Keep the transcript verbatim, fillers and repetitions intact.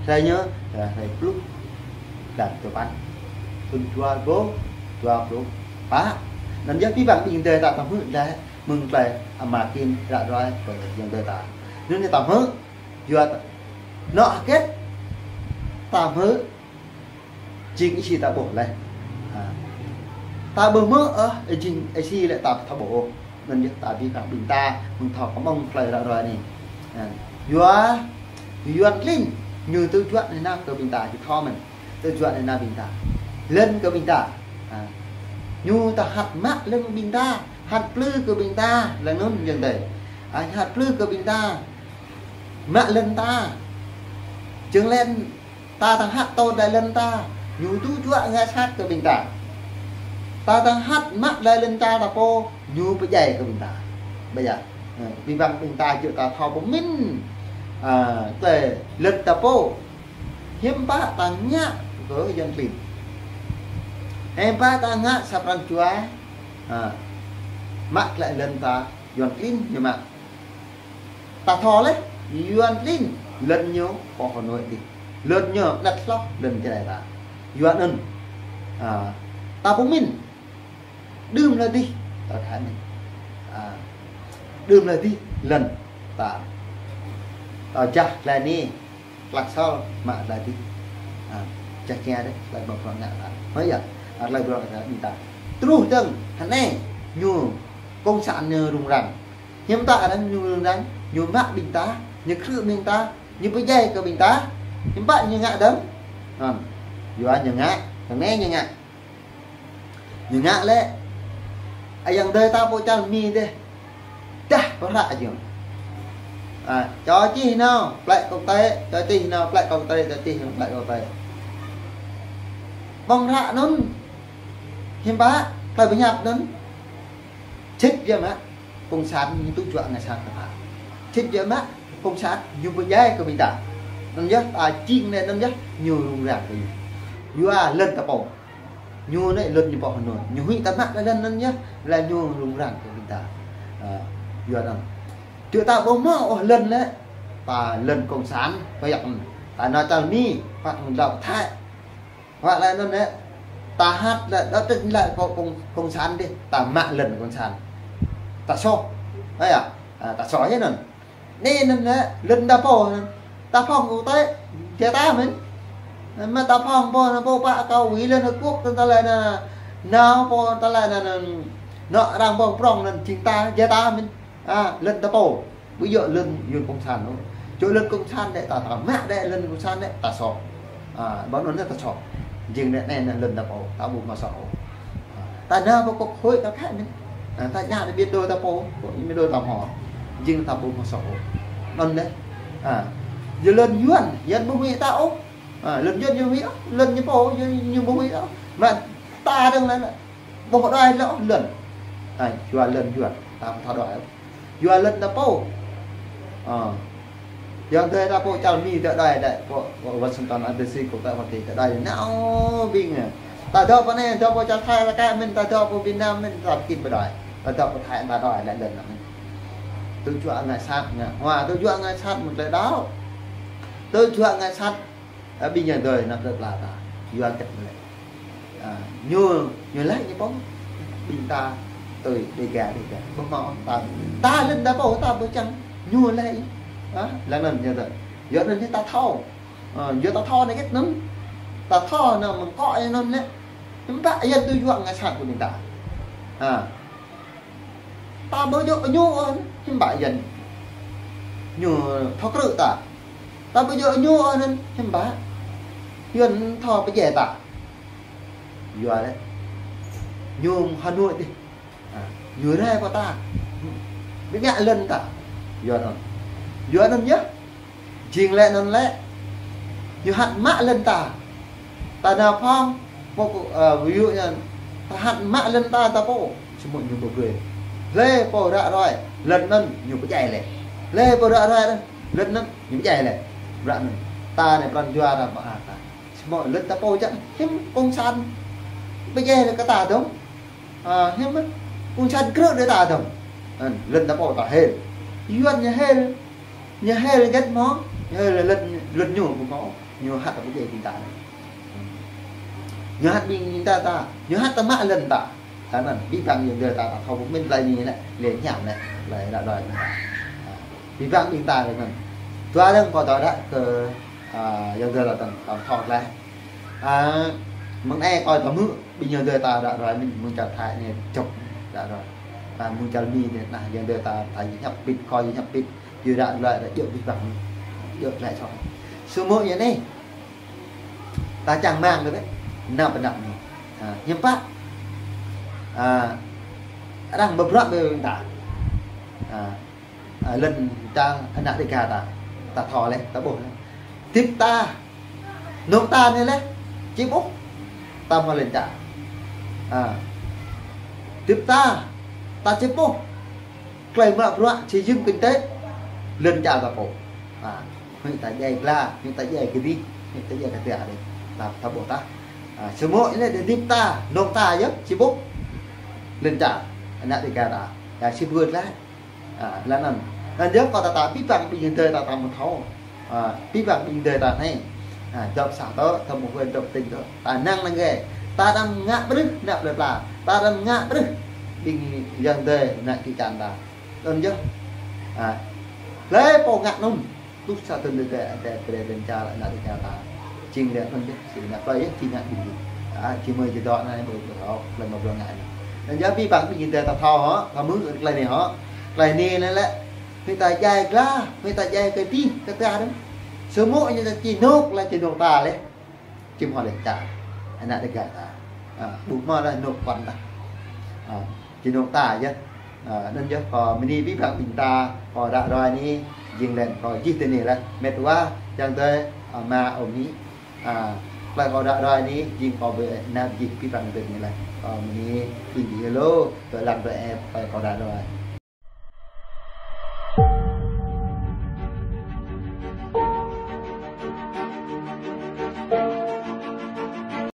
Hrơi ñu, hrơi pluh, blan tơpăn, thŭn dua rơbâo dua pluh pă. Anŭn yơh abih bang ƀing adơi ta tơhmư̆ laih mơ̆ng tơlơi Ama Kim ră ruai kơ ayŏng adơi ta. Anŭn yơh ta hmư̆, yua ta, anŏ hơget ta hmư̆, jing isi ta ƀuh laih. Ha. Ta ƀu hmư̆ ôh, ơ jing isi lĕ ta thâo ƀuh. Anŭn yơh ta abih bang ƀing ta mơ̆ng thâo kơ mơ̆ng tơlơi ră ruai anai. Ha. Yua, Yuan klin, ñu tơjuă anai nao kơ ƀing ta, či thâo mơ̆n. Tơjuă anai nao ƀing ta. Lŏn kơ ƀing ta. Ha. Ñu ta hăt mă lŏn ƀing ta, hăt plư kơ ƀing ta, lŏn anŭn ayŏng adơi. Ha, hăt plư kơ ƀing ta. Mă lŏn ta. Jing lĕ ta tơhăt tơlơi lŏn ta, ñu tơjuă ngă sat kơ ƀing ta. Ta tơhăt mă tơlơi lŏn ta ta pô, ñu pơdjai kơ ƀing ta. Ƀơi yơh, ơ, abih bang ƀing ta či ta thâo pơmĭn, ơ, tơlơi lŏn ta pô. Hiư̆m pă ta ngă kơ Yuan klin. Hiư̆m pă ta ngă sa pran jua, ơ, mă tơlơi lŏn ta Yuan klin ñu mă. Ta thâo laih, Yuan klin, lŏn ñu pô Hà Nội adih. Lŏn ñu anet hloh lŏn Jarai ta. Yua anŭn, ơ, ta pơmĭn, đưm laih adih, ta thâo mĭn. Ơ, đưm laih adih, lŏn ta. Ta jah tơlơi anai, klă sôl, mă tơlơi adih. Ơ, jah čia dêh, tơlơi ƀơ̆ng prŏng ngă ta. Ơ yơh, ơ, tơlơi ƀơ̆ng ngă ta, ƀing ta. Truh dơ̆ng, hơnai, ñu, cộng sản ñu rŭng răng. Hiư̆m pă anŭn ñu rŭng răng, ñu mă ƀing ta, ñu krư̆ ƀing ta, ñu pơdjai kơ ƀing ta. Hiư̆m pă ñu ngă dơ̆ng. Anŭn. Yua ñu ngă, tơnai ñu ngă. Ñu ngă lĕ, ayŏng adơi ta pô čar Mi dêh. Dah pơhră ñu. Ơ, čô čih nao, plĕ kông tê, čô čih nao, plĕ kông tê, čô čih nao, plĕ kông tê. Ƀơ̆ng hră anŭn. Hiư̆m pă, tơlơi pơhiăp anŭn. Sĭt biă mă, cộng sản ñu tơjuă ngă sat kơ ta. Sĭt biă mă, cộng sản ñu pơdjai kơ ƀing ta. Anŭn yơh, ta jing anai anŭn yơh, ñu rŭng răng kơ ñu. Yua lŏn ta pô. Ñu anai lŏn ñu pô Hà Nội. Ñu huĭ ta mă lŏn anŭn yơh, lĕ ñu rŭng răng kơ ƀing ta. Ơ, yua anŭn. Tơdah ta ƀu hmâo ôh lŏn lĕ, ta lŏn cộng sản, pơyăk anŭn. Ta nao čar Mi, păt mơ̆ng dlao Thái. Wă lĕ anŭn lĕ, ta hăt lĕ, đa tĭt lĕ kơ cộng, cộng sản dih, ta mă lŏn cộng sản. Ta soh. Ơ yơh, ơ, ta soh yơh anŭn. Anai anŭn lĕ, lŏn ta pô anŭn. Ta phŏng kông tê, djai ta mơ̆n. Mă ta phŏng pô, anŭn pô pă kơ wĭ Liên Hợp Quốc, tơlơi anŭn, nao pô tơlơi anŭn, anŭn, anŏ arăng ƀơ̆ng prŏng anŭn jing ta, djai ta mơ̆n. Ơ, lŏn ta pô. Ƀu djơ̆ lŏn Yuan cộng sản ôh. Čô lŏn cộng sản đĕ ta, ta mă đĕ lŏn cộng sản đĕ ta soh. Ơ, ƀơi anŭn ta soh. Jing đĕ anai anŭn lŏn ta pô, ta ƀu hmâo soh ôh. Ơ, ta nao pơ quốc hội ta khă mơ̆n. Ơ, ta ngă đĕ biên đồ ta pô, biên đồ ta hmâo. Jing ta ƀu hmâo soh ôh. Anŭn đĕ. Ơ, yua lŏn Yuan, Yuan ƀu huĭ ta ôh. Ơ, lŏn Yuan ñu huĭ ôh, lŏn ñu pô, ñu, ñu ƀu huĭ ôh. Mă ta dơ̆ng lĕ, ƀu đuaĭ lĕ ôh lŏn. Ơ, yua lŏn Yuan, ta ƀu thâo đuaĭ ôh. Yua lŏn ta pô. Ơ. Ayŏng adơi ta pô čar Mi ta đuaĭ đĕ, pô, pô Washington, D C, kông tê Hoa Kỳ ta đuaĭ nao ƀing. Ta dŏ pơ anai, dŏ pơ čar Thái, ta kă mơ̆n, ta dŏ pơ Việt Nam mơ̆n, ta pơkĭn pơđuaĭ. Ta dŏ pơ Thái, ta đuaĭ lĕ lŏn anŭn mơ̆n. Tơjuă ngă sat, ngă hua, tơjuă ngă sat mơ̆ng tơlơi đaŏ. Tơjuă ngă sat, ơ, ƀing ayŏng adơi, anăm tơplah ta. Yua hơget lĕ. Ơ, ñu, ñu laĭ ñu pô. Ƀing ta tui Dega, Dega. Ƀu hmâo ta. Ta lŏn ta pô, ta ƀu čang. Ñu laĭ. Ơ, lăng anŭn ñu tơ. Yua anŭn ñu ta thâo. Ơ, yua ta thâo anai hơget anŭn. Ta thâo anŭn mơ̆ng akŏ anŭn lĕ. Hiư̆m pă Yuan tơjuă ngă sat kơ ƀing ta. Ơ. Ta ƀu djơ̆ ñu ôh, hiư̆m pă Yuan. Ñu thâo krư̆ ta. Ta ƀu djơ̆ ñu ôh anŭn, hiư̆m pă Yuan thâo pơdjai ta. Yua lĕ. Ñu Hà Nội dih. Ơ, ñu rai pơ ta. Ƀu ngă lŏn ta. Yua anŭn. Yua anŭn yơh. Jing lĕ anŭn lĕ. Ñu hăt mă lŏn ta. Ta nao phŏng, pô, ơ, ví dụ như, ta hăt mă lŏn ta, ta pô. Samơ̆ ñu ƀu brơi. Hlơi pô ră ruai, lŏn anŭn ñu pơdjai lĕ. Hlơi pô ră ruai, lŏn anŭn ñu pơdjai lĕ. Ră anŭn. Ta anai pran jua ta ƀu hă ta. Samơ̆ lŏn ta pô čang hiư̆m cộng sản pơdjai lĕ kơ ta dơ̆ng. Ơ, hiư̆m mơ̆n, cộng sản krư̆ đơi ta dơ̆ng. Ơ, lŏn ta pô ta hil. Yuan ñu hil. Ñu hil hơget mơ̆, ñu hil lŏn, lŏn ñu ƀu hmâo. Ñu hăt ta ƀu djai ƀing ta. Ñu hăt ƀing ta ta. Ñu hăt ta mă lŏn ta. Tơnăn, abih bang ayŏng adơi ta, ta thâo ƀuh mơ̆n tơlơi anai lĕ, lĕ hiam lĕ, tơlơi ră ruai ƀing ta. Abih bang ƀing ta lĕ anăn. Dua dơ̆ng kâo tơdah kơ, a, ayŏng adơi ta tơ̆ng, ta thâo lĕ. A, mơ̆ng anai kâo tơhmư̆, ƀing ayŏng adơi ta ră ruai mơ̆n, mơ̆ng čar Thái anai jŏk ră ruai. A, mơ̆ng čar Mi anai, ană ayŏng adơi ta, ta djai hiăp pit, kâo djai hiăp pit, yua ră ruai, ră djŏ abih bang. Djŏ tơlơi soh. Samơ̆ yua anai, ta čang rơmang kơ anăp anăp anai. A, hiư̆m pă. A, arăng pơbruă kơ ta. A, a, lŏn čar ană Dêga ta. Ta thâo lĕ, ta ƀuh lĕ. Hơdip ta, rơnŭk ta anai lĕ, či ƀuh. Ta hmâo lŏn čar. A, hơdip ta, ta či ƀuh. Tơlơi mă bruă, či jing kinh tế, lŏn čar ta pô. A, huĭ ta djai gla, huĭ ta djai kơdih, huĭ ta djai kơtia dih. Ta, ta ƀuh ta. A, samơ̆ anai hơdip ta, rơnŭk ta yơh, či ƀuh. Lŏn čar, ană Dêga ta. Ya, či ƀuh lĕ. A, lĕ anăn. Anăn yơh kâo ta ta abih bang ƀing ayŏng adơi ta ta mơ̆ thâo. A, abih bang ƀing ayŏng adơi ta anai. A, dŏ pơ sang tơ, dŏ mơ̆ huyện, dŏ tỉnh tơ. Ta năng năng gai. Ta đang ngă bruă, ngă plơi pla. Ta đang ngă bruă. Ƀing ayŏng adơi, ană čư̆ čan ta. Anăn yơh. A, hlơi pô ngă anŭn. Tŭ sa tơ̆n tơ tơ, tơ, tơ, tơ, čar ană Dêga ta. Jing lĕ anŭn yơh, či ngă plơi yơh, či ngă ƀing gih. A, či mơi či dŏ anai, ƀu, ƀu thâo, tơlơi mă bruă ngă anai. Anăn yơh abih bang ƀing ayŏng adơi ta thâo hŏ, ta hmư̆ tơlơi anai hŏ. Tơlơi anai lĕ, lĕ, huĭ ta djai gla, huĭ ta djai kơdih, kơtia dih. Samơ̆ ñu ta či rơnŭk lĕ či rơnŭk ta lĕ. Či hmâo lĕ čar. Ană Dêga ta. A, ƀu hmâo lĕ rơnŭk păn ta. A, či rơnŭk ta yơh. A, anŭn yơh kâo bơni abih bang ƀing ta, kâo ră ruai anai, jing lĕ kâo čih tui anai lĕ. Met wa, ayŏng adơi, ama, ơ amĭ. A, tơlơi kâo ră ruai anai, jing kâo ƀu nao čih abih bang tui anai lĕ. Kâo bơni ƀing gih lu, tơlơi lăng tơlơi ĕp, tơlơi kâo ră ruai.